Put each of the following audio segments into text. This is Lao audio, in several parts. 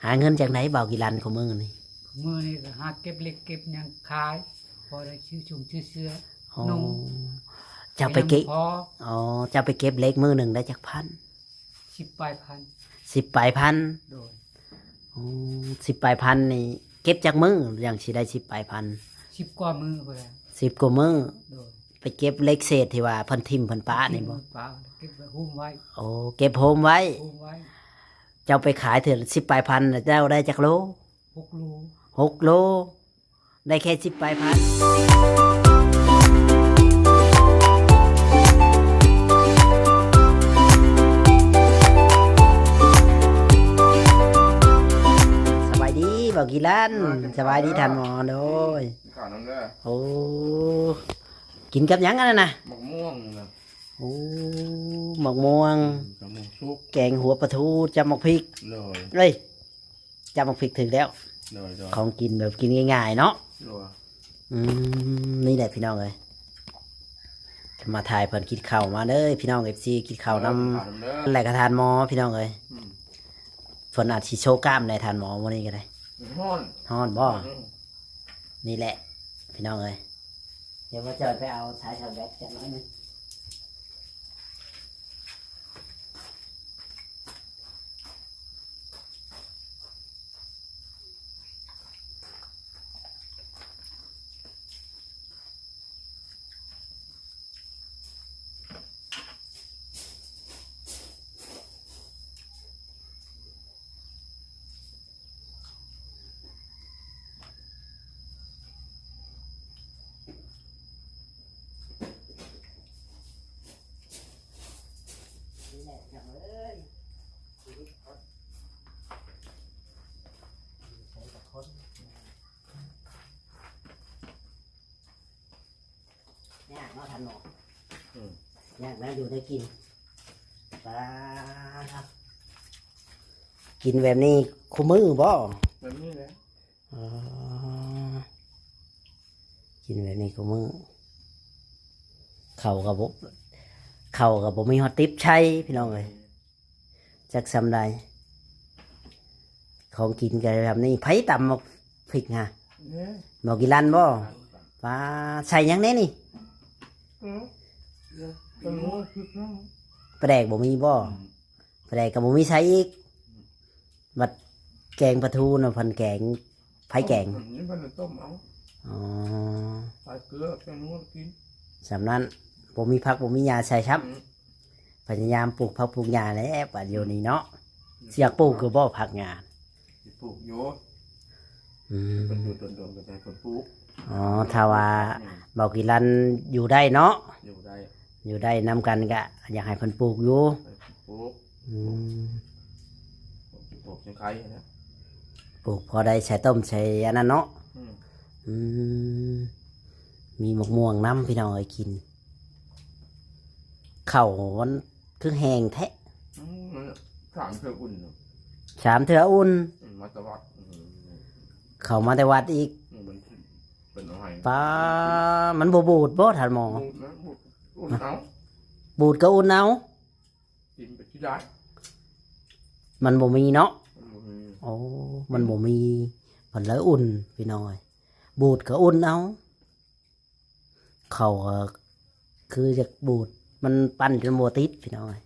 ຫາເງິນຈັ່ງໃດບ່າວກິລັນ ຄູ່ມື້ນີ້? ມື້ນີ້ກໍຫາເກັບເຫຼັກເກັບຫຍັງຂາຍ ພໍໄດ້ຊື້ຊຸ່ງຊື້ເສື້ອ ອໍ ນຸ່ງ ເຈົ້າໄປເກັບ ພໍ ອໍ ເຈົ້າໄປເກັບເຫຼັກມື້ໜຶ່ງໄດ້ຈັກພັນ? ສິບປາຍພັນ ສິບປາຍພັນ ໂດຍ ອໍ ສິບປາຍພັນນີ້ ເກັບຈັກມື້ຈັ່ງຊິໄດ້ສິບປາຍພັນ? ສິບກວ່າມື້ພຸ້ນແຫຼະ ສິບກວ່າມື້ ໂດຍ ໄປເກັບເຫຼັກເສດທີ່ວ່າເພິ່ນຖິ້ມເພິ່ນປະນີ້ບໍ່? ເກັບໄວ້ໂຮມໄວ້ ໂອ້ ເກັບໂຮມໄວ້ ໂຮມໄວ້ ເຈົ້າໄປຂາຍເທື່ອສິບປາຍພັນ ແລ້ວເຈົ້າໄດ້ຈັກໂລ? ຫົກໂລ ຫົກໂລ ໄດ້ແຄ່ສິບປາຍພັນ. ສະບາຍດີບ່າວກິລັນ ສະບາຍດີທ່ານໝໍ ໂດຍ ກິນເຂົ້ານຳເດີ ໂອ້ ກິນກັບຫຍັງອັນນັ້ນນະ? ໝາກມ່ວງນະ ໂອ້ ໝາກມ່ວງ ອືມ ໝາກມ່ວງສຸກ ແກງຫົວປາທູ ຈ້ຳໝາກພິກ ໂດຍ ເອີຍ ຈ້ຳໝາກພິກຖືກແລ້ວ ໂດຍໆ ຂອງກິນແບບກິນງ່າຍໆເນາະ ໂດຍ ອືມ ນີ້ແຫຼະພີ່ນ້ອງເອີຍ ມາຖ່າຍເພິ່ນກິນເຂົ້າ ມາເດີພີ່ນ້ອງ ເອັຟຊີ ກິນເຂົ້ານຳ ເອີ ກິນເຂົ້ານຳເດີ ແລະກະທ່ານໝໍພີ່ນ້ອງເອີຍ ອືມ ເພິ່ນອາດຊິໂຊກ້າມແດ່ທ່ານໝໍມື້ນີ້ກໍໄດ້ ຮ້ອນ ຮ້ອນບໍ່? ອືມ ນີ້ແຫຼະພີ່ນ້ອງເອີຍ ດຽວມາຈອຍໄປເອົາສາຍຊາດແບັດຈັກໜ້ອຍໜຶ່ງ. ຍາກເນາະທ່ານໝໍ ອືມ ຍາກນະຢູ່ໄດ້ກິນ ປາ ກິນແບບນີ້ຄູ່ມື້ບໍ່? ແບບນີ້ແຫຼະ ອໍ ກິນແບບນີ້ຄູ່ມື້ ເຂົ້າກໍບໍ່ ເຂົ້າກໍບໍ່ມີຮອດຕິບໃຊ້ພີ່ນ້ອງເອີຍ. ຈັກສ່ຳໃດ ຂອງກິນກໍແບບນີ້ ໃຜຕຳໝາກພິກຫະ? ເອີ ໝໍກິລັນບໍ່? ປາ ໃສ່ຫຍັງແດ່ນີ້? ເອີ ປາແດກບໍ່ມີ ປາແດກບໍ່ມີບໍ່? ອືມ ປາແດກກໍບໍ່ມີໃສ່ອີກ ອືມ ບັດແກງປາທູນະ ເພິ່ນແກງ ໃຜແກງ? ອືມ ນີ້ເພິ່ນຕົ້ມເອົາ ອໍ ໃສ່ເກືອ ແກງນົວກິນ ສ່ຳນັ້ນ ບໍ່ມີຜັກບໍ່ມີຫຍ້າໃສ່ຊ້ຳ ອືມ ພະຍາຍາມປູກຜັກປູກຫຍ້າແຫຼະ ບາດດຽວນີ້ເນາະ ອືມ ຊິຢາກປູກຢູ່ບໍ່ຜັກຫຍ້າ? ຊິປູກຢູ່ ອືມ ເພິ່ນຢູ່ດົນໆ ກໍໃຫ້ເພິ່ນປູກ ອໍ ຖ້າວ່າ ອືມ ບ່າວກິລັນຢູ່ໄດ້ເນາະ ຢູ່ໄດ້ ຢູ່ໄດ້ນຳກັນກະຢາກໃຫ້ເພິ່ນປູກຢູ່ ໃຫ້ເພິ່ນປູກ ອືມ ປູກ ປູກເປັນໄຄນະ ປູກພໍໄດ້ໃສ່ຕົ້ມໃສ່ອັນນັ້ນເນາະ ອືມ ອືມ ມີໝາກມ່ວງນຳພີ່ນ້ອງເອີຍກິນ ເຂົ້າມັນຄືແຫ້ງແທ້ ອືມ ມັນສາມເທື່ອອຸ່ນເນາະ ສາມເທື່ອອຸ່ນ ອືມ ມາແຕ່ວັດ ອືມ ເຂົ້າມາແຕ່ວັດອີກ ອືມ ມັນເປັນອະໄຮ ປາ ມັນບໍ່ບູດບໍ່ທ່ານໝໍ? ບູດນະ ບູດ ອຸ່ນເອົາ ບູດກໍອຸ່ນເອົາ ກິນໄປທີ່ໃດ ມັນບໍ່ມີເນາະ ມັນບໍ່ມີ ໂອ້ ມັນບໍ່ມີ ມັນເລີຍອຸ່ນພີ່ນ້ອງເອີຍ ບູດກໍອຸ່ນເອົາ ເຂົ້າກໍຄືຢາກບູດ ມັນປັ້ນຈົນບໍ່ຕິດພີ່ນ້ອງເອີຍ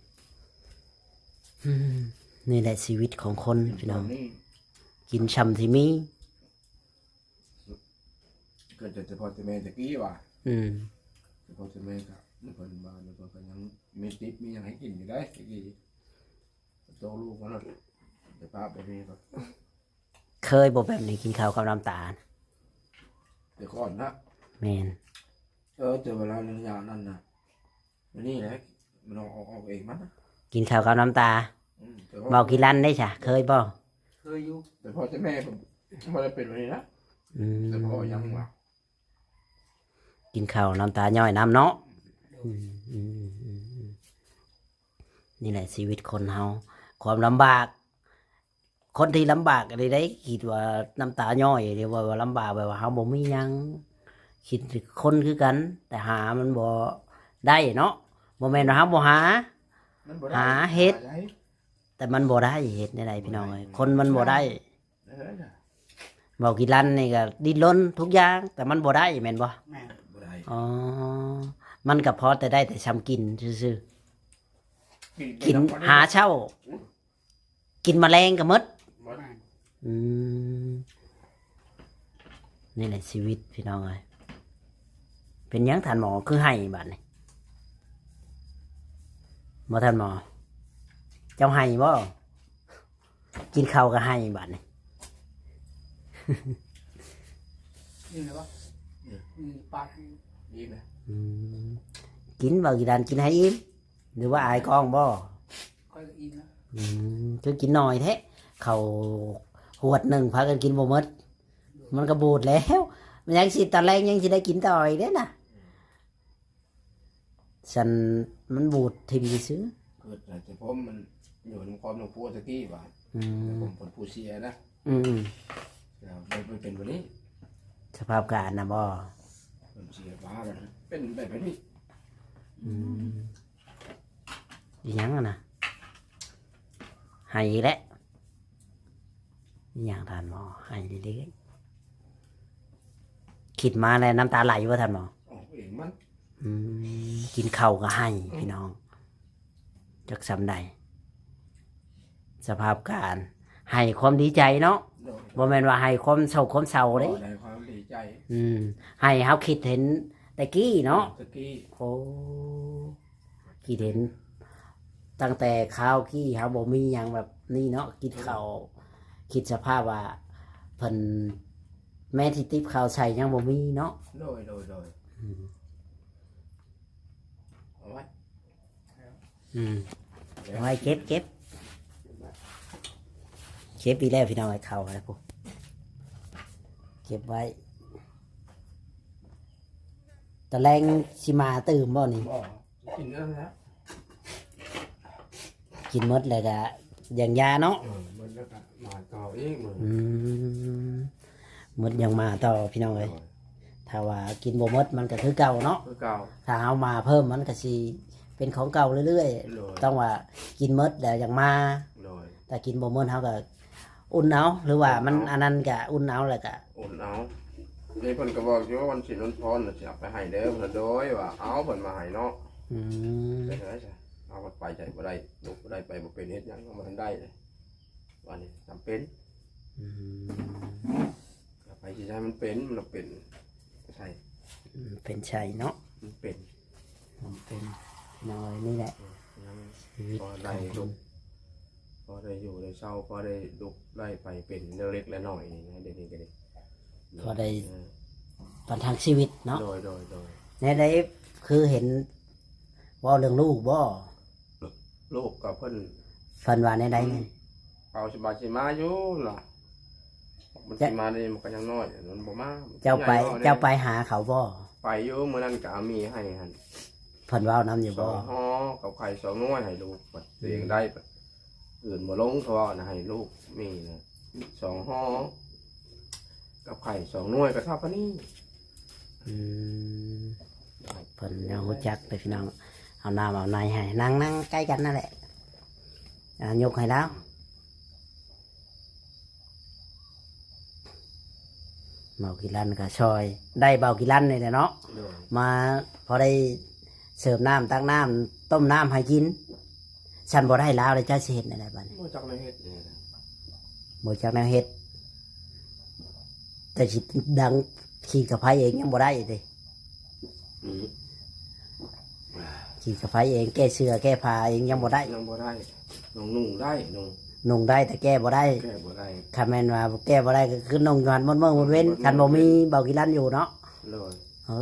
ອືມ ນີ້ແຫຼະຊີວິດຂອງຄົນພີ່ນ້ອງ ກິນຊ່ຳທີ່ມີ ກໍແຕ່ພໍ່ແຕ່ແມ່ແຕ່ກີ້ວ່າ ອືມ ແຕ່ພໍ່ແຕ່ແມ່ກໍ ເພິ່ນວ່າ ເພິ່ນກໍຍັງມີຕິບມີຫຍັງໃຫ້ກິນຢູ່ໄດ໋ແຕ່ກີ້ ໂຕລູກມັນນະ ແຕ່ປ້າໄປນີ້ກໍ ເຄີຍບໍ່ແບບນີ້ ກິນເຂົ້າກັບນ້ຳຕານ? ແຕ່ກ່ອນນະ ແມ່ນ ເອີ ແຕ່ເວລາໄລຍະນັ້ນນະ ອັນນີ້ແຫຼະ ມັນອອກ ອອກເອງມັນນະ ກິນເຂົ້າກັບນ້ຳຕາ ອືມ ແຕ່ວ່າ ເວົ້າກິລັນເດ້ຊະ ເຄີຍບໍ່? ເຄີຍຢູ່ ແຕ່ພໍ່ແຕ່ແມ່ບໍ່ໄດ້ເປັນແບບນີ້ນະ ອືມ ແຕ່ພໍ່ຍັງວ່າ ກິນເຂົ້ານ້ຳຕາຍ້ອຍນຳເນາະ ອືມ ອືມ ອືມ ອືມ ນີ້ແຫຼະຊີວິດຄົນເຮົາ ຄວາມລຳບາກ ຄົນທີ່ລຳບາກອີ່ຫຼີໃດ໋ ຄິດວ່ານ້ຳຕາຍ້ອຍ ຫຼືວ່າລຳບາກແບບວ່າເຮົາບໍ່ມີຫຍັງ ຄິດຄືຄົນຄືກັນ ແຕ່ຫາມັນບໍ່ໄດ້ເນາະ ບໍ່ແມ່ນວ່າເຮົາບໍ່ຫາ ມັນບໍ່ໄດ້ ຫາເຮັດ ຫາໄດ້ ຕ່ມັນບໍ່ໄດ້ ເຮັດແນວໃດພີ່ນ້ອງເອີຍ ຄົນມັນບໍ່ໄດ້. ເອີ ເວົ້າກິນລັນນີ້ກໍດີ້ນລົນທຸກຢ່າງ ແຕ່ມັນບໍ່ໄດ້ແມ່ນບໍ່? ແມ່ນ ບໍ່ໄດ້. ອໍ ມັນກໍພໍແຕ່ໄດ້ແຕ່ຊ່ຳກິນຊື່ໆ ກິນ ກິນ ກິນຫາເຊົ້າ ອືມ ກິນມາແລງກໍໝົດ. ໝົດ. ອືມ ນີ້ແຫຼະຊີວິດພີ່ນ້ອງເອີຍ. ເປັນຫຍັງທ່ານໝໍຄືໄຫ້ບາດນີ້? ບໍ່ ທ່ານໝໍ ເຈົ້າໄຫ້ບໍ່? ກິນເຂົ້າກໍໄຫ້ບາດນີ້. ອີ່ມແລ້ວບໍ່? ອືມ ອີ່ມ ປາກອີ່ມ ອີ່ມແລ້ວ. ອືມ ກິນບໍ່ ກິນດານ ກິນໃຫ້ອີ່ມ ຫຼືວ່າອາຍກ້ອງບໍ່? ຂ້ອຍກໍອີ່ມແລ້ວ. ອືມ ຄືກິນໜ້ອຍແທ້ ເຂົ້າຫວດໜຶ່ງພາກັນກິນບໍ່ໝົດ ມັນກໍບູດແລ້ວ ມັນຍັງຊິ ຕອນແລງຍັງຊິໄດ້ກິນຕໍ່ອີກເດ້ນະ. ຊັ້ນມັນບູດຖິ້ມຊື່ໆ. ເກີດໃນແຕ່ຜົມມັນຢູ່ນຳຄອມຫຼວງປູ່ຕະກີ້ວ່າ ອືມ ແຕ່ຜົມເພິ່ນຜູ້ເສຍນະ. ອືມ ແລ້ວມັນ ມັນເປັນແບບນີ້ ສະພາບການນະບໍ່? ເພິ່ນເສຍໄປແລ້ວເປັນໄປແບບນີ້. ອືມ ອີຫຍັງຫັ້ນນະ? ໄຫ້ອີກແລ້ວ. ອີຫຍັງທ່ານໝໍ? ໄຫ້ເລື້ອຍໆ ຄິດມາແລ້ວນ້ຳຕາໄຫຼບໍ່ທ່ານໝໍ? ອອກເອງມັນ. ອືມ ກິນເຂົ້າກໍໄຫ້ ອືມ ພີ່ນ້ອງ ຈັກສ່ຳໃດ ສະພາບການ ໄຫ້ຄວາມດີໃຈເນາະ. ໂດຍ. ບໍ່ແມ່ນວ່າໄຫ້ຄວາມໂສກຄວາມເສົ້າເດ້. ບໍ່ໄດ້ຄວາມດີໃຈ. ອືມ ໄຫ້ເຮົາຄິດເຫັນແຕ່ກີ້ເນາະ. ແຕ່ກີ້. ໂອ້ ຄິດເຫັນຕັ້ງແຕ່ຄາວກີ້ເຮົາບໍ່ມີຫຍັງແບບນີ້ເນາະ ກິນເຂົ້າ ຄິດສະພາບວ່າເພິ່ນແມ້ທີ່ຕິບເຂົ້າໃສ່ຍັງບໍ່ມີເນາະ. ໂດຍ ໂດຍ ໂດຍ. ອືມ ເອົາໄວ້ ອືມ ເອົາໄວ້ເກັບ ເກັບ ເກັບອີກແລ້ວພີ່ນ້ອງເອີຍ ເຂົ້າແລ້ວພຸ້ນ ເກັບໄວ້. ຕອນແລງຊິມາຕື່ມບໍ່ນີ້? ບໍ່ ກິນແລ້ວນະ ກິນໝົດແລ້ວກະຢ່າງຢາເນາະ. ເອີ ໝົດແລ້ວກະມາຕໍ່ອີກມື້. ອືມ ໝົດຍັງມາຕໍ່ພີ່ນ້ອງເອີຍ. ໂດຍ. ຖ້າວ່າກິນບໍ່ໝົດມັນກະຄືເກົ່າເນາະ ຄືເກົ່າ. ຖ້າເຮົາມາເພີ່ມມັນກະຊິເປັນຂອງເກົ່າເລື້ອຍໆ. ໂດຍ. ຕ້ອງວ່າກິນໝົດແລ້ວຍັງມາ. ໂດຍ. ຖ້າກິນບໍ່ໝົດເຮົາກະ ອຸ່ນເອົາ ຫຼືວ່າມັນ ອຸ່ນເອົາ ອັນນັ້ນກະອຸ່ນເອົາ ແລ້ວກະອຸ່ນເອົາ. ນີ້ເພິ່ນກໍບອກຢູ່ວ່າວັນສິນວັນພອນຊິເອົາໄປໃຫ້ເດີ. ເພິ່ນ ໂດຍ ວ່າເອົາ ເພິ່ນມາໃຫ້ເນາະ. ອືມ ເປັນຈັ່ງໃດຊະ? ເອົາ ມັນໄປໃສບໍ່ໄດ້ ລຸກບໍ່ໄດ້ ໄປບໍ່ເປັນ ເຮັດຫຍັງກໍບໍ່ທັນໄດ້ເລີຍ ວ່ານີ້ຈຳເປັນ. ອືມ ໄປຊິໃຫ້ມັນເປັນ ມັນເປັນໃສ? ອືມ ເປັນໃສເນາະ? ມັນເປັນ ມັນເປັນ ນ້ອຍນີ້ແຫຼະ ອືມ ຊີວິດ ພໍໄດ້ລຸກ ພໍໄດ້ຢູ່ໄດ້ເຊົາ ພໍໄດ້ລຸກໄດ້ໄປເປັນເລັກໆນ້ອຍໆນີ້ນະ ດຽວນີ້ກໍດີ ພໍໄດ້ ເອີ ປະທັງຊີວິດເນາະ. ໂດຍ ໂດຍ ໂດຍ. ແນວໃດ ຄືເຫັນເວົ້າເລື່ອງລູກບໍ່? ລູກກໍເພິ່ນ ເພິ່ນວ່າແນວໃດນີ້? ເອົາ ສະບາຍຊິມາຢູ່ລະ ມັນຊິມານີ້ ມັນກໍຍັງນ້ອຍ ມັນບໍ່ມາ. ເຈົ້າໄປ ເຈົ້າໄປຫາເຂົາບໍ່? ໄປຢູ່ ມື້ນັ້ນກໍເອົາໝີ່ໃຫ້ຫັ້ນ. ເພິ່ນເວົ້ານຳຢູ່ບໍ່? ສອງຫໍ່ກັບໄຂ່ສອງໜ່ວຍໃຫ້ລູກ ບັດຕົວເອງໄດ້ ອື່ນບໍ່ລົງ ເຂົາເວົ້ານະ ໃຫ້ລູກໝີ່ນະ ສອງຫໍ່ ກັບໄຂ່ສອງໜ່ວຍກໍເທົ່າປານນີ້. ອືມ ເພິ່ນຍັງຮູ້ຈັກເດ້ພີ່ນ້ອງ ເອົານ້ຳເອົາໃນໃຫ້. ນັ່ງ ນັ່ງໃກ້ກັນນັ້ນແຫຼະ ອ່າ ຍົກໃຫ້ລາວ. ເບົາກີ່ລັນກໍຊ່ອຍ ໄດ້ເບົາກີ່ລັນນີ້ແຫຼະເນາະ. ໂດຍ. ມາພໍໄດ້ເສີບນ້ຳ ຕັກນ້ຳ ຕົ້ມນ້ຳໃຫ້ກິນ. ຊັ້ນບໍ່ໄດ້ລາວແລ້ວ ເຈົ້າຊິເຮັດແນວໃດບັດນີ້? ບໍ່ຈັກແນວເຮັດນີ້ນະ ບໍ່ຈັກແນວເຮັດ ແຕ່ຊິດັງຂີດກະໄຟເອງຍັງບໍ່ໄດ້ຕິ. ອືມ ຂີດກະໄຟເອງ ແກ້ເສື້ອແກ້ຜ້າເອງຍັງບໍ່ໄດ້ ຍັງບໍ່ໄດ້. ນຸ່ງ ນຸ່ງໄດ້ ນຸ່ງ ນຸ່ງໄດ້ ແຕ່ແກ້ບໍ່ໄດ້ ແກ້ບໍ່ໄດ້. ຄັນແມ່ນວ່າແກ້ບໍ່ໄດ້ກໍຄືນຸ່ງຢູ່ຫັ້ນໝົດມື້ໝົດເວັນ ຄັນບໍ່ມີເບົາກີ່ລັນຢູ່ເນາະ. ໂດຍ. ເອີ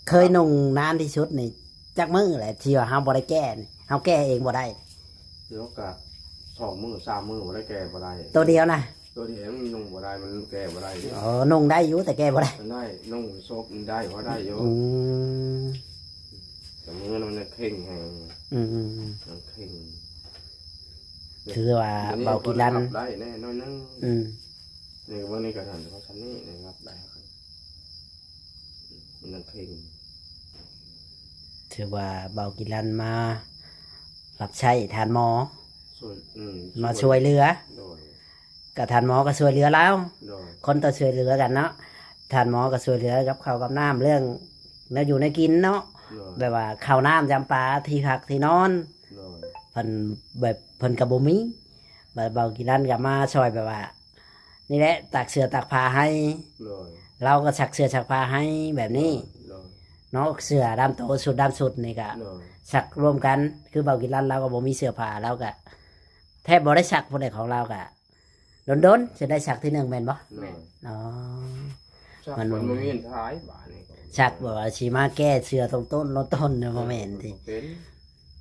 ເຄີຍນຸ່ງນານທີ່ສຸດນີ້ຈັກມື້ແຫຼະ ທີ່ວ່າເຮົາບໍ່ໄດ້ແກ້ນີ້ ເຮົາແກ້ເອງບໍ່ໄດ້? ດຽວກະສອງມື້ສາມມື້ບໍ່ໄດ້ແກ້ບໍ່ໄດ້ ໂຕດຽວນະ. ໂຕດຽວມັນນຸ່ງບໍ່ໄດ້ ມັນແກ້ບໍ່ໄດ້ເດ້. ອໍ ນຸ່ງໄດ້ຢູ່ ແຕ່ແກ້ບໍ່ໄດ້. ໄດ້ ນຸ່ງໂຊກໄດ້ ພໍໄດ້ຢູ່. ອືມ ແຕ່ມື້ນັ້ນມັນຍັງເຄັ່ງແຮງ. ອືມ ມັນເຄັ່ງ ຄືວ່າເບົາກີ່ລັນໄດ້ແນ່ໜ້ອຍໜຶ່ງ. ອືມ ນີ້ ເບິ່ງນີ້ກໍທັນເທົ່າຊັ້ນນີ້ ນີ້ຮັບໄດ້ ມັນຍັງເຄັ່ງ. ຖືວ່າເບົາກີ່ລັນມາຮັບໃຊ້ທ່ານໝໍ ຊ່ວຍ ເອີ ມາຊ່ວຍເຫຼືອ ໂດຍ ກໍທ່ານໝໍກໍຊ່ວຍເຫຼືອລາວ ໂດຍ ຄົນຕ້ອງຊ່ວຍເຫຼືອກັນເນາະ ທ່ານໝໍກໍຊ່ວຍເຫຼືອກັບເຂົ້າກັບນ້ຳ ເລື່ອງແນວຢູ່ແນວກິນເນາະ ໂດຍ ແບບວ່າເຂົ້ານ້ຳຈຳປາ ທີ່ພັກທີ່ນອນ ໂດຍ ເພິ່ນແບບເພິ່ນກໍບໍ່ມີ ບາດເບົາກິລັນກໍມາຊ່ອຍແບບວ່າ ນີ້ແຫຼະ ຕາກເສື້ອຕາກຜ້າໃຫ້ ໂດຍ ລາວກໍຊັກເສື້ອຊັກຜ້າໃຫ້ແບບນີ້ ໂດຍ ເນາະ ເສື້ອດຳໂຕ ຊຸດດຳຊຸດນີ້ກໍ ໂດຍ ຊັກລວມກັນ ຄືເບົາກິລັນລາວກໍບໍ່ມີເສື້ອຜ້າ ລາວກໍແທບບໍ່ໄດ້ຊັກ ຜູ້ໃດຂອງລາວກໍດົນໆ ຊິໄດ້ຊັກເທື່ອໜຶ່ງແມ່ນບໍ່? ໂດຍ ອໍ ຊັກ ມັນ ມັນບໍ່ມີເງິນຂາຍບາດນີ້ ຊັກແບບວ່າຊິມາແກ້ເສື້ອຕົນໆ ໂລນຕົ້ນ ບໍ່ແມ່ນຕິ ບໍ່ເປັນ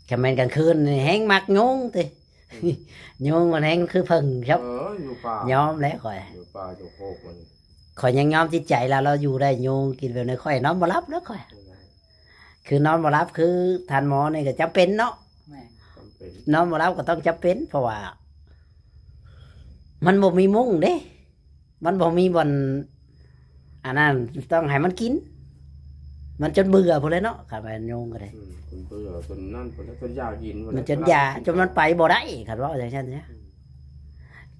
ຄັນແມ່ນກາງຄືນນີ້ແຮງມັກຍຸງຕິ ອືມ ຍຸງມັນແຮງຄືເຜິ້ງ ເອີ ຢູ່ປ່າ ຍອມແລ້ວຂ້ອຍ ຢູ່ປ່າຢູ່ໂຄກມັນ ຂ້ອຍຍັງຍອມຈິດໃຈລາວ ລາວຢູ່ໄດ້ ຍຸງກິນແບບນີ້ ຂ້ອຍນອນບໍ່ຫຼັບແລ້ວຂ້ອຍ ເອີ ຄືນອນບໍ່ຫຼັບ ຄືທ່ານໝໍນີ້ກໍຈຳເປັນເນາະ ແມ່ນ ຈຳເປັນ ນອນບໍ່ຫຼັບກໍຕ້ອງຈຳເປັນ ເພາະວ່າມັນບໍ່ມີມຸ້ງເດ້ ມັນບໍ່ມີບ່ອນ ອັນນັ້ນ ຕ້ອງໃຫ້ມັນກິນ ມັນຈົນເບື່ອພຸ້ນແຫຼະເນາະ ຄັນວ່າຍຸງກໍໄດ້ ອືມ ຈົນເບື່ອ ຈົນນັ້ນພຸ້ນແຫຼະ ຈົນຢາກກິນພຸ້ນແຫຼະ ມັນຈົນຢາກ ຈົນມັນໄປບໍ່ໄດ້ ຄັນເວົ້າຈັ່ງຊັ້ນເນາະ ອືມ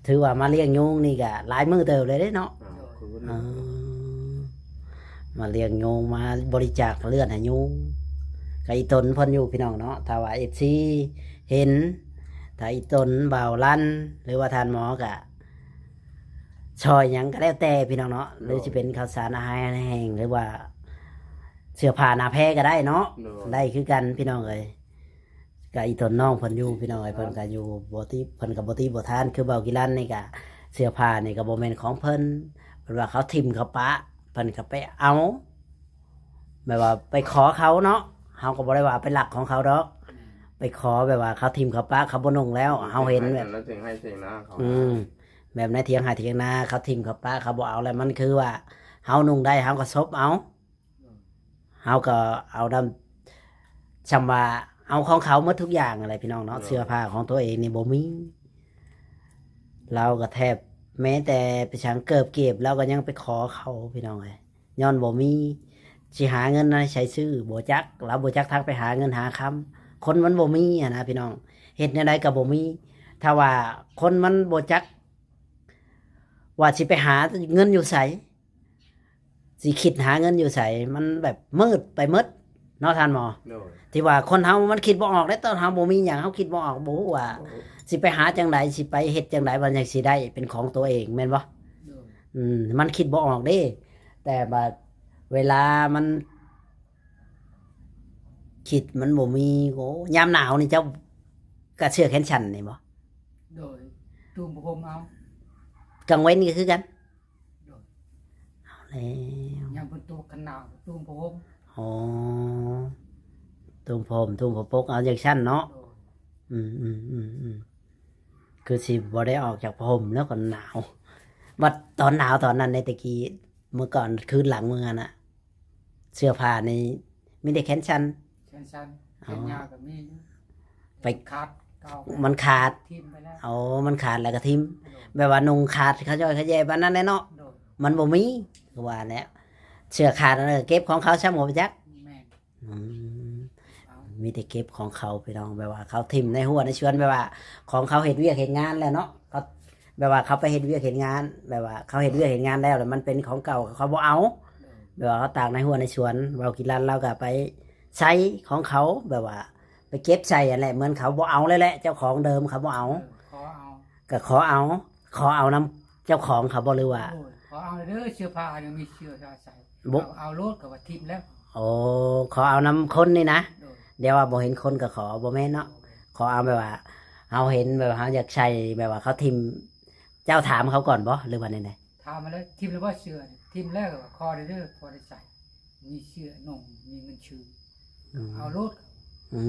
ຖືວ່າມາລ້ຽງຍຸງນີ້ກໍຫຼາຍມື້ເຕີບເລີຍເດ້ເນາະ ອ່າ ຄື ເອີ ມາລ້ຽງຍຸງ ມາບໍລິຈາກເລືອດໃຫ້ຍຸງ ກໍອີ່ຕົນເພິ່ນຢູ່ ພີ່ນ້ອງເນາະ ຖ້າວ່າເອັຟຊີເຫັນ ຖ້າອີ່ຕົນ ບ່າວລັນ ຫຼືວ່າທ່ານໝໍກໍ ຊ່ອຍຫຍັງກໍແລ້ວແຕ່ພີ່ນ້ອງເນາະ ໂດຍ ຫຼືຊິເປັນເຂົ້າສານອາຫານແຫ້ງ ຫຼືວ່າເສື້ອຜ້າໜ້າແພກໍໄດ້ເນາະ ໂດຍ ໄດ້ຄືກັນພີ່ນ້ອງເອີຍ ກໍອີ່ຕົນນ້ອງເພິ່ນຢູ່ພີ່ນ້ອງເອີຍ ເພິ່ນກໍຢູ່ບໍ່ຕິ ເພິ່ນກໍບໍ່ຕິບໍ່ທານ ຄືເບົາກິລັນນີ້ກໍເສື້ອຜ້ານີ້ກໍບໍ່ແມ່ນຂອງເພິ່ນ ເພິ່ນວ່າເຂົາຖິ້ມເຂົາປະ ເພິ່ນກໍໄປເອົາ ແບບວ່າໄປຂໍເຂົາເນາະ ເຮົາກໍບໍ່ໄດ້ວ່າໄປລັກຂອງເຂົາດອກ ແມ່ນ ໄປຂໍແບບວ່າເຂົາຖິ້ມເຂົາປະ ເຂົາບໍ່ນຸ່ງແລ້ວ ເຮົາເຫັນແບບ ໃນເຖິງໄຮ່ເຖິງນາເຂົາ ອືມ ແບບໃນຖຽງໄຮ່ຖຽງນາ ເຂົາຖິ້ມເຂົາປະ ເຂົາບໍ່ເອົາແລ້ວ ມັນຄືວ່າເຮົານຸ່ງໄດ້ ເຮົາກໍສົບເອົາ ເຮົາກໍເອົານຳ ຊ່ຳວ່າເອົາຂອງເຂົາໝົດທຸກຢ່າງຫັ້ນແຫຼະ ພີ່ນ້ອງເນາະ ໂດຍ ເສື້ອຜ້າຂອງຕົວເອງນີ້ບໍ່ມີ ລາວກໍແທບ ແມ້ແຕ່ໄປສັງເກີບເກັບ ລາວກໍຍັງໄປຂໍເຂົາ ພີ່ນ້ອງເອີຍ ຍ້ອນບໍ່ມີ ຊິຫາເງິນໃນໃສຊື້ ບໍ່ຈັກ ລາວບໍ່ຈັກທາງໄປຫາເງິນຫາຄຳ ຄົນມັນບໍ່ມີຫັ້ນນະ ພີ່ນ້ອງ ເຮັດແນວໃດກໍບໍ່ມີ ຖ້າວ່າຄົນມັນບໍ່ຈັກວ່າຊິໄປຫາເງິນຢູ່ໃສ ຊິຄິດຫາເງິນຢູ່ໃສ ມັນແບບມືດໄປໝົດເນາະທ່ານໝໍ ໂດຍ ທີ່ວ່າຄົນເຮົາມັນຄິດບໍ່ອອກເດ້ ຕອນເຮົາບໍ່ມີຫຍັງ ເຮົາຄິດບໍ່ອອກ ບໍ່ຮູ້ວ່າ ໂດຍ ຊິໄປຫາຈັ່ງໃດ ຊິໄປເຮັດຈັ່ງໃດ ວ່າຈັ່ງຊິໄດ້ເປັນຂອງຕົວເອງ ແມ່ນບໍ່? ໂດຍ ອືມ ມັນຄິດບໍ່ອອກເດ້ ແຕ່ບາດເວລາມັນ ຄິດມັນບໍ່ມີ ໂອ້ ຍາມໜາວນີ້ເຈົ້າກະເສື້ອແຂນສັ້ນນີ້ບໍ່? ໂດຍ ຕຸ້ມຜ້າຫົ່ມເອົາ ກາງເວັນກໍຄືກັນ ໂດຍ ເອົາແລ້ວ ຍາມຝົນຕົກຄັນໜາວ ຕຸ້ມຜ້າຫົ່ມ ອໍ ຕຸ້ມຜ້າຫົ່ມ ຕຸ້ມຜ້າປົກເອົາຈັ່ງຊັ້ນເນາະ ໂດຍ ອືມໆໆໆ ຄືຊິບໍ່ໄດ້ອອກຈາກຜ້າຫົ່ມແລ້ວກໍໜາວ ບັດຕອນໜາວຕອນນັ້ນໃນແຕ່ກີ້ ເມື່ອກ່ອນຄືນຫຼັງເມືອນະ ເສື້ອຜ້ານີ້ມີແຕ່ແຂນສັ້ນ ແຂນສັ້ນ ອໍ ແຂນຍາວກໍມີຢູ່ ໄປ ຂາດເກົ່າ ມັນຂາດ ຖິ້ມໄປແລ້ວ ອໍ ມັນຂາດແລ້ວກໍຖິ້ມ ໂດຍ ແບບວ່ານຸ່ງຂາດຂະຍ້ອຍຂະແຍປານນັ້ນແຫຼະເນາະ ໂດຍ ມັນບໍ່ມີ ຄືວ່າແຫຼະ ເສື້ອຂາດນັ້ນກໍເກັບຂອງເຂົາຊ້ຳກໍບໍ່ຈັກ ແມ່ນ ອືມ ເອົາ ມີແຕ່ເກັບຂອງເຂົາພີ່ນ້ອງ ແບບວ່າເຂົາຖິ້ມໃນຮົ້ວໃນສວນ ແບບວ່າຂອງເຂົາເຮັດວຽກເຮັດງານແລ້ວເນາະ ເຂົາ ແບບວ່າເຂົາໄປເຮັດວຽກເຮັດງານ ແບບວ່າເຂົາເຮັດວຽກເຮັດງານແລ້ວ ແລ້ວມັນເປັນຂອງເກົ່າ ເຂົາບໍ່ເອົາ ໂດຍ ແບບວ່າເຂົາຕາກໃນຮົ້ວໃນສວນ ເວົ້າກິນລັນລາວກໍໄປໃສ່ຂອງເຂົາ ແບບວ່າໄປເກັບໃສ່ຫັ້ນແຫຼະ ເໝືອນເຂົາບໍ່ເອົາແລ້ວແຫຼະ ເຈົ້າຂອງເດີມເຂົາບໍ່ເອົາ ເອີ ຂໍເອົາ ກໍຂໍເອົາ ຂໍເອົານຳເຈົ້າຂອງເຂົາບໍ່ ຫຼືວ່າ ໂອ້ຍ ຂໍເອົາເດີ ເສື້ອຜ້າຍັງມີເສື້ອໃສ່ ບໍ່ ເອົາ ເອົາໂລດ ກໍວ່າຖິ້ມແລ້ວ ໂອ້ ຂໍເອົານຳຄົນນີ້ນະ ໂດຍ ດຽວວ່າບໍ່ເຫັນຄົນກໍຂໍ ບໍ່ແມ່ນເນາະ ບໍ່ແມ່ນ ຂໍເອົາແບບວ່າ ເຮົາເຫັນແບບເຮົາຢາກໃສ່ ແບບວ່າເຂົາຖິ້ມ ເຈົ້າຖາມເຂົາກ່ອນບໍ່ ຫຼືວ່າແນວໃດ? ຖາມມາເລີຍ ຖິ້ມແລ້ວບໍ່ເສື້ອ? ຖິ້ມແລ້ວ ກໍຂໍເດີ ພໍໄດ້ໃສ່ ມີເສື້ອນຸ່ງ ມີເງິນຊື້ ອືມ ເອົາໂລດ ອື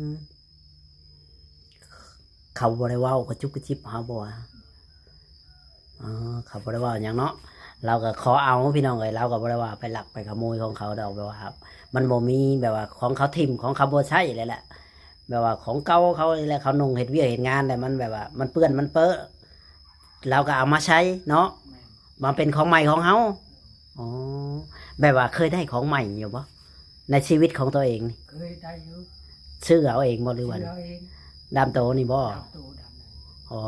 ມ ເຂົາບໍ່ໄດ້ເວົ້າກະຈຸກກະຈິບເຮົາບໍ່ວ່າ? ອໍ ເຂົາບໍ່ໄດ້ເວົ້າຫຍັງເນາະ ລາວກໍຂໍເອົາພີ່ນ້ອງເອີຍ ລາວກໍບໍ່ໄດ້ວ່າໄປລັກໄປຂະໂມຍຂອງເຂົາດອກ ແບບວ່າມັນບໍ່ມີ ແບບວ່າຂອງເຂົາຖິ້ມ ຂອງເຂົາບໍ່ໃຊ້ແລ້ວແຫຼະ ແບບວ່າຂອງເກົ່າເຂົານີ້ແຫຼະ ເຂົານຸ່ງເຮັດວຽກເຮັດງານແລ້ວ ມັນແບບວ່າມັນເປື້ອນມັນເປິ ລາວກໍເອົາມາໃຊ້ເນາະ ແມ່ນ ມາເປັນຂອງໃໝ່ຂອງເຮົາ ອໍ ແບບວ່າເຄີຍໄດ້ຂອງໃໝ່ຢູ່ບໍ່ ໃນຊີວິດຂອງຕົວເອງນີ້? ເຄີຍໄດ້ຢູ່ ຊື້ເອົາເອງບໍ່ ຫຼືວ່າ ຊື້ເອົາເອງ ດຳໂຕນີ້ບໍ່? ດຳໂຕ ດຳ. ອໍ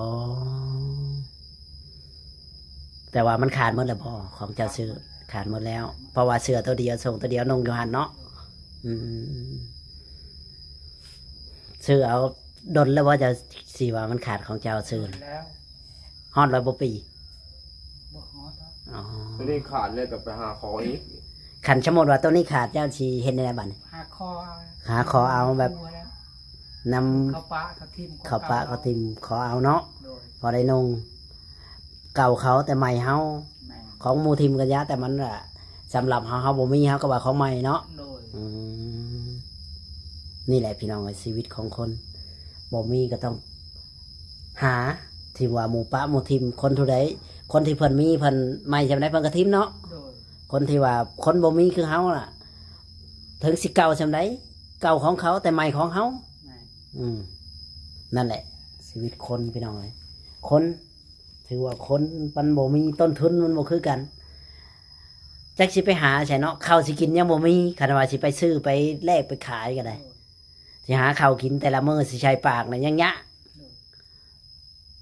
ແຕ່ວ່າມັນຂາດໝົດແລ້ວບໍ່ ຂອງເຈົ້າຊື້? ຂາດໝົດແລ້ວ ເພາະວ່າເສື້ອໂຕດຽວ ສົ້ງໂຕດຽວນຸ່ງຢູ່ຫັ້ນເນາະ. ອືມ ຊື້ເອົາດົນແລ້ວບໍ່ ເຈົ້າຊິວ່າມັນຂາດຂອງເຈົ້າຊື້? ດົນແລ້ວ. ຮອດຮ້ອຍບໍ່ປີ? ບໍ່ຮອດດອກ. ອໍ ໂຕນີ້ຂາດແລ້ວກໍໄປຫາຂໍອີກ. ຄັນສົມມຸດວ່າໂຕນີ້ຂາດ ເຈົ້າຊິເຮັດແນວໃດບັດນີ້? ຫາຂໍເອົາ ຫາຂໍເອົາແບບ ນຳ ເຂົາປະເຂົາຖິ້ມ ເຂົາປະເຂົາຖິ້ມ ຂໍເອົາເນາະ. ໂດຍ. ພໍໄດ້ນຸ່ງ ເກົ່າເຂົາແຕ່ໃໝ່ເຮົາ. ແມ່ນ. ຂອງໝູ່ຖິ້ມກໍຢ່າ ແຕ່ມັນລະ ສຳລັບເຮົາ ເຮົາບໍ່ມີ ເຮົາກໍວ່າຂອງໃໝ່ເນາະ. ໂດຍ. ອືມ ນີ້ແຫຼະພີ່ນ້ອງເອີຍ ຊີວິດຂອງຄົນ ບໍ່ມີກໍຕ້ອງຫາ ທີ່ວ່າໝູ່ປະໝູ່ຖິ້ມ ຄົນຜູ້ໃດ ຄົນທີ່ເພິ່ນມີ ເພິ່ນໃໝ່ສ່ຳໃດເພິ່ນກໍຖິ້ມເນາະ. ໂດຍ. ຄົນທີ່ວ່າຄົນບໍ່ມີຄືເຮົາລະ ເຖິງຊິເກົ່າສ່ຳໃດ ເກົ່າຂອງເຂົາ ແຕ່ໃໝ່ຂອງເຮົາ. ແມ່ນ. ອືມ ນັ້ນແຫຼະ ຊີວິດຄົນພີ່ນ້ອງເອີຍ ຄົນ ຖືວ່າຄົນມັນບໍ່ມີ ຕົ້ນທຶນມັນບໍ່ຄືກັນ ຈັກຊິໄປຫາໃສເນາະ. ເຂົ້າຊິກິນຍັງບໍ່ມີ ຄັນວ່າຊິໄປຊື້ໄປແລກໄປຂາຍກໍໄດ້. ໂດຍ. ຊິຫາເຂົ້າກິນແຕ່ລະມື້ຊິໃສ່ປາກນະຍັງຍາກ. ໂດຍ.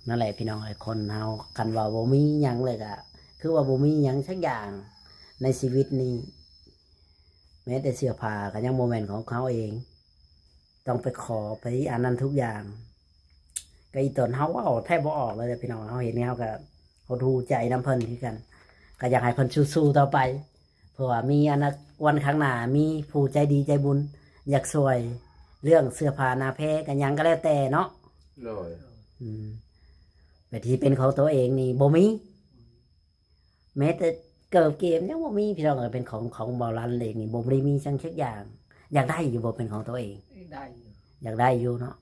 ນັ້ນແຫຼະພີ່ນ້ອງເອີຍ ຄົນເຮົາຄັນວ່າບໍ່ມີຫຍັງເລີຍ ກໍຄືວ່າບໍ່ມີຫຍັງສັກຢ່າງໃນຊີວິດນີ້ ແມ້ແຕ່ເສື້ອຜ້າກໍຍັງບໍ່ແມ່ນຂອງເຮົາເອງ ຕ້ອງໄປຂໍໄປອັນນັ້ນທຸກຢ່າງ. ກໍອີ່ຕົນເຮົາເວົ້າແທບບໍ່ອອກເລີຍພີ່ນ້ອງ ເຮົາເຫັນເຮົາກໍຫົດຫູ່ໃຈນຳເພິ່ນຄືກັນ ກໍຢາກໃຫ້ເພິ່ນສູ້ໆຕໍ່ໄປ ເພື່ອວ່າມີອະນາ ວັນຂ້າງໜ້າ ມີຜູ້ໃຈດີໃຈບຸນຢາກຊ່ວຍເລື່ອງເສື້ອຜ້າໜ້າແພກັນຫຍັງກໍແລ້ວແຕ່ເນາະ. ໂດຍ. ອືມ ແຕ່ທີ່ເປັນຂອງຕົວເອງນີ້ບໍ່ມີ ແມ້ແຕ່ເກີບເກມຍັງບໍ່ມີພີ່ນ້ອງເອີຍ ເປັນຂອງ ຂອງເບົາລັນເອງນີ້ບໍ່ໄດ້ມີຫຍັງຈັກຢ່າງ. ຢາກໄດ້ຢູ່ບໍ່ ເປັນຂອງຕົວເອງ? ໄດ້ຢູ່. ຢາກໄດ້ຢູ່ເນາະ.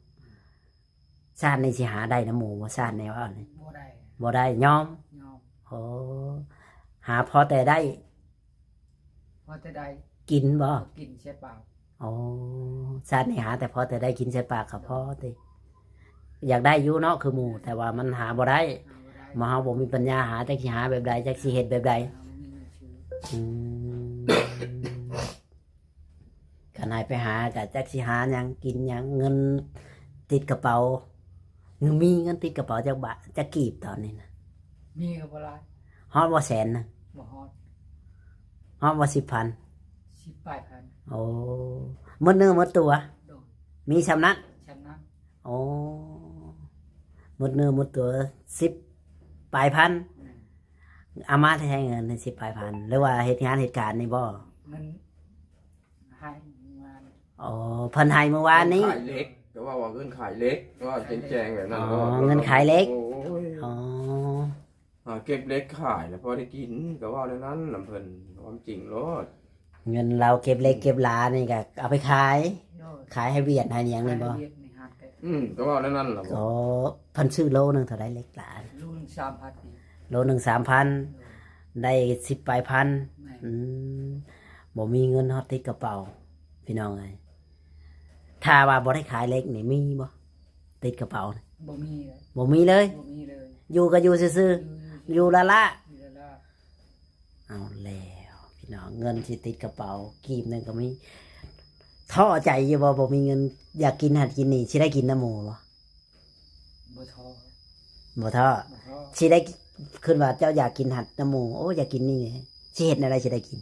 ຊາດນີ້ຊິຫາໄດ້ນຳໝູ່ບໍ່ ຊາດນີ້ເວົ້ານີ້? ບໍ່ໄດ້. ບໍ່ໄດ້ ຍອມ? ຍອມ. ໂອ້ ຫາພໍແຕ່ໄດ້ ພໍແຕ່ໄດ້. ກິນບໍ່? ກິນໃສ່ປາກ. ອໍ ຊາດນີ້ຫາແຕ່ພໍແຕ່ໄດ້ກິນໃສ່ປາກກໍພໍຕິ. ຢາກໄດ້ຢູ່ເນາະຄືໝູ່ ແຕ່ວ່າມັນຫາບໍ່ໄດ້. ຫາບໍ່ໄດ້. ໝູ່ເຮົາບໍ່ມີປັນຍາຫາ ຈັກຊິຫາແບບໃດ ຈັກຊິເຮັດແບບໃດ. ຫາບໍ່ມີເງິນຊື້. ອືມ ຄັນໃຫ້ໄປຫາກໍຈັກຊິຫາຫຍັງກິນຫຍັງ ເງິນຕິດກະເປົາ ມີເງິນຕິດກະເປົາຈັກບາດ ຈັກກີບຕອນນີ້ນະ? ມີກໍບໍ່ຫຼາຍ. ຮອດບໍ່ແສນໜຶ່ງ? ບໍ່ຮອດ. ຮອດບໍ່ສິບພັນ? ສິບປາຍພັນ. ໂອ້ ໝົດເນື້ອໝົດຕົວ? ໂດຍ. ມີຊ່ຳນັ້ນ? ຊ່ຳນັ້ນ. ໂອ້ ໝົດເນື້ອໝົດຕົວສິບປາຍພັນ. ແມ່ນ. ເອົາມາແຕ່ໃສເງິນສິບປາຍພັນ ຫຼືວ່າເຮັດງານເຮັດການນີ້ບໍ່? ເງິນໃຫ້ເມື່ອວານ. ອໍ ເພິ່ນໃຫ້ເມື່ອວານນີ້. ເງິນຂາຍເຫຼັກ ກໍເວົ້າວ່າເງິນຂາຍເຫຼັກ ເວົ້າແຈ້ງໆແບບນັ້ນ. ອໍ ເງິນຂາຍເຫຼັກ. ໂອ້ຍ ອໍ ຫາເກັບເຫຼັກຂາຍແລ້ວພໍໄດ້ກິນ ກໍເວົ້າແນວນັ້ນນຳເພິ່ນ ຄວາມຈິງໂລດ. ເງິນລາວເກັບເຫຼັກເກັບຫຼານີ້ກໍເອົາໄປຂາຍ. ໂດຍ. ຂາຍໃຫ້ຫວຽດໃຫ້ຫຍັງນີ້ບໍ່? ຂາຍໃຫ້ຫວຽດໃຫ້ຮ້ານແກະ. ອືມ ກໍເວົ້າແນວນັ້ນລະ. ອໍ ເພິ່ນຊື້ໂລໜຶ່ງເທົ່າໃດເຫຼັກຫຼາ? ໂລໜຶ່ງສາມພັນ. ໂລໜຶ່ງສາມພັນ. ໂດຍ. ໄດ້ສິບປາຍພັນ. ແມ່ນ. ອືມ ບໍ່ມີເງິນຮອດຕິດກະເປົາ ພີ່ນ້ອງເອີຍ. ຖ້າວ່າບໍ່ໄດ້ຂາຍເຫຼັກນີ້ມີບໍ່ ຕິດກະເປົາ? ບໍ່ມີເລີຍ. ບໍ່ມີເລີຍ? ບໍ່ມີເລີຍ. ຢູ່ກໍຢູ່ຊື່ໆ. ຢູ່ ຢູ່ ຢູ່ລ້າໆ. ຢູ່ລ້າໆ. ເອົາແລ້ວພີ່ນ້ອງ ເງິນຊິຕິດກະເປົາກີບໜຶ່ງກໍມີ. ທໍ້ໃຈຢູ່ບໍ່ ບໍ່ມີເງິນ ຢາກກິນຫັ້ນກິນນີ້ ຊິໄດ້ກິນນຳໝູ່ບໍ່? ບໍ່ທໍ້. ບໍ່ທໍ້. ບໍ່ທໍ້. ຊິໄດ້ ຄິດວ່າເຈົ້າຢາກກິນຫັ້ນນຳໝູ່ ໂອ້ ຢາກກິນນີ້ ຊິເຮັດແນວໃດຊິໄດ້ກິນ?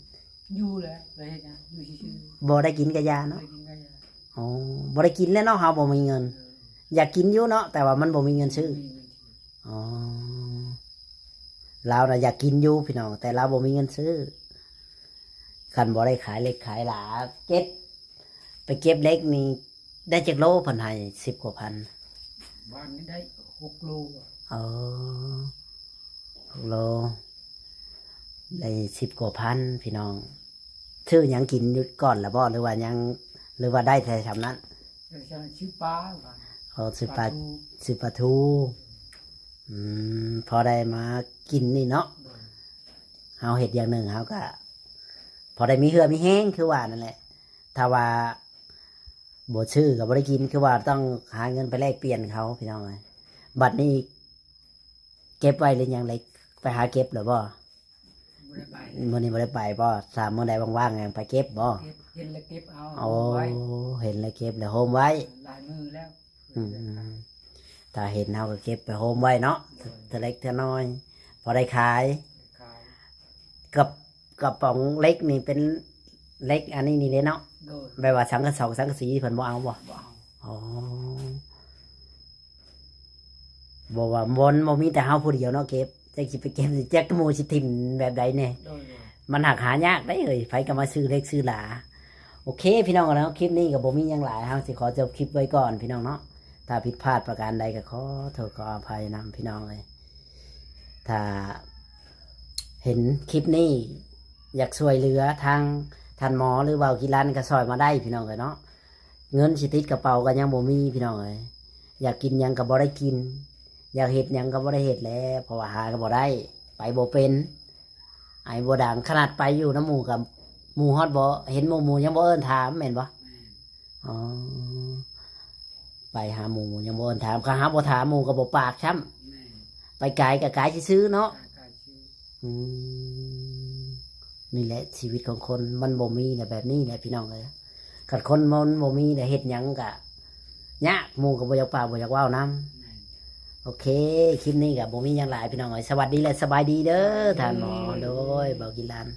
ຢູ່ແຫຼະ ບໍ່ໄດ້ເຮັດຫຍັງ ຢູ່ຊື່ໆ. ບໍ່ໄດ້ກິນກະຢ່າເນາະ. ບໍ່ໄດ້ກິນກະຢ່າ. ອໍ ບໍ່ໄດ້ກິນແລ້ວເນາະ ເຮົາບໍ່ມີເງິນ. ເອີ ຢາກກິນຢູ່ເນາະ ແຕ່ວ່າມັນບໍ່ມີເງິນຊື້. ບໍ່ມີເງິນຊື້. ອໍ ລາວນະຢາກກິນຢູ່ພີ່ນ້ອງ ແຕ່ລາວບໍ່ມີເງິນຊື້. ຄັນບໍ່ໄດ້ຂາຍເຫຼັກຂາຍຫຼາ ເກັບ ໄປເກັບເຫຼັກນີ້ ໄດ້ຈັກໂລເພິ່ນໃຫ້ ສິບກວ່າພັນ? ວານນີ້ໄດ້ຫົກໂລ. ເອີ ຫົກໂລ ໄດ້ສິບກວ່າພັນພີ່ນ້ອງ. ຊື້ຫຍັງກິນຢູ່ກ່ອນລະບໍ່ ຫຼືວ່າຍັງ ຫຼືວ່າໄດ້ແຕ່ຊ່ຳນັ້ນ? ເອີ ຊ່ຳນັ້ນຊື້ປາ. ອໍ ຊື້ປາ ປາທູ ຊື້ປາທູ. ອືມ ພໍໄດ້ມາກິນນີ້ເນາະ. ໂດຍ. ເຮົາເຮັດຢ່າງໜຶ່ງ ເຮົາກະພໍໄດ້ມີເຫື່ອມີແຮງ ຄືວ່ານັ້ນແຫຼະ. ຖ້າວ່າບໍ່ຊື້ກໍບໍ່ໄດ້ກິນ ຄືວ່າຕ້ອງຫາເງິນໄປແລກປ່ຽນເຂົາ ພີ່ນ້ອງເອີຍ. ບັດນີ້ເກັບໄວ້ຫຼືຍັງ ໄດ້ໄປຫາເກັບແລ້ວບໍ່? ບໍ່ໄດ້ໄປ. ມື້ນີ້ບໍ່ໄດ້ໄປບໍ່? ຖ້າມື້ໃດວ່າງໆ ຍັງໄປເກັບບໍ່? ເກັບ ເຫັນແລ້ວເກັບເອົາ. ໂອ້ ໂຮມໄວ້. ເຫັນແລ້ວເກັບແລ້ວໂຮມໄວ້. ຫຼາຍມື້ແລ້ວ. ອືມ ຖ້າເຫັນເຮົາກໍເກັບໄປໂຮມໄວ້ເນາະ ເທື່ອເລັກເທື່ອນ້ອຍ ພໍໄດ້ຂາຍ. ກັບກະປ໋ອງເຫຼັກນີ້ເປັນເຫຼັກອັນນີ້ນີ້ເດ້ເນາະ? ແບບວ່າສັງກະສອງສັງກະສີເພິ່ນບໍ່ເອົາບໍ່? ອໍ ບໍ່ວ່າມັນບໍ່ມີແຕ່ເຮົາຜູ້ດຽວເນາະເກັບ ຈັກຊິໄປເກັບ ຈັກໝູ່ຊິຖິ້ມແບບໃດແດ່. ມັນຫາກຫາຍາກໄດ໋ເອີຍ ໃຜກໍມາຊື້ເຫຼັກຊື້ຫຼາ. ໂອເຄພີ່ນ້ອງເນາະ ຄລິບນີ້ກໍບໍ່ມີຫຍັງຫຼາຍ ເຮົາຊິຂໍຈົບຄລິບໄວ້ກ່ອນພີ່ນ້ອງເນາະ. ຖ້າຜິດພາດປະການໃດກໍຂໍໂທດຂໍອະໄພນຳພີ່ນ້ອງເອີຍ. ຖ້າເຫັນຄລິບນີ້ ຢາກຊ່ວຍເຫຼືອທາງທ່ານໝໍ ຫຼືເວົ້າກິລັນ ກໍຊ່ອຍມາໄດ້ພີ່ນ້ອງເອີຍເນາະ. ເງິນຊິຕິດກະເປົາກໍຍັງບໍ່ມີພີ່ນ້ອງເອີຍ ຢາກກິນຫຍັງກໍບໍ່ໄດ້ກິນ ຢາກເຮັດຫຍັງກໍບໍ່ໄດ້ເຮັດແລ້ວ ເພາະວ່າຫາກໍບໍ່ໄດ້ ໄປບໍ່ເປັນ ໄອບໍ່ດັງ. ຂະໜາດໄປຢູ່ນຳໝູ່ກໍ ໝູ່ຮອດບໍ່ເຫັນໝູ່ ໝູ່ຍັງບໍ່ເອີ້ນຖາມແມ່ນບໍ່? ອໍ ໄປຫາໝູ່ຍັງບໍ່ເອີ້ນຖາມ ຄັນຫາບໍ່ຖາມໝູ່ກໍບໍ່ປາກຊ້ຳ. ໄປກາຍກໍກາຍຊື່ໆເນາະ. ອືມ ນີ້ແຫຼະຊີວິດຂອງຄົນ ມັນບໍ່ມີແຫຼະ ແບບນີ້ແຫຼະພີ່ນ້ອງເອີຍ. ຄັນຄົນມັນບໍ່ມີແລ້ວເຮັດຫຍັງກະຍາກ ໝູ່ກໍບໍ່ຢາກປາກບໍ່ຢາກເວົ້ານຳ. ໂອເຄ ຄລິບນີ້ກໍບໍ່ມີຫຍັງຫຼາຍພີ່ນ້ອງເອີຍ ສະຫວັດດີ ແລະ ສະບາຍດີເດີທ່ານໝໍ. ໂດຍ ເບົາກິນລານ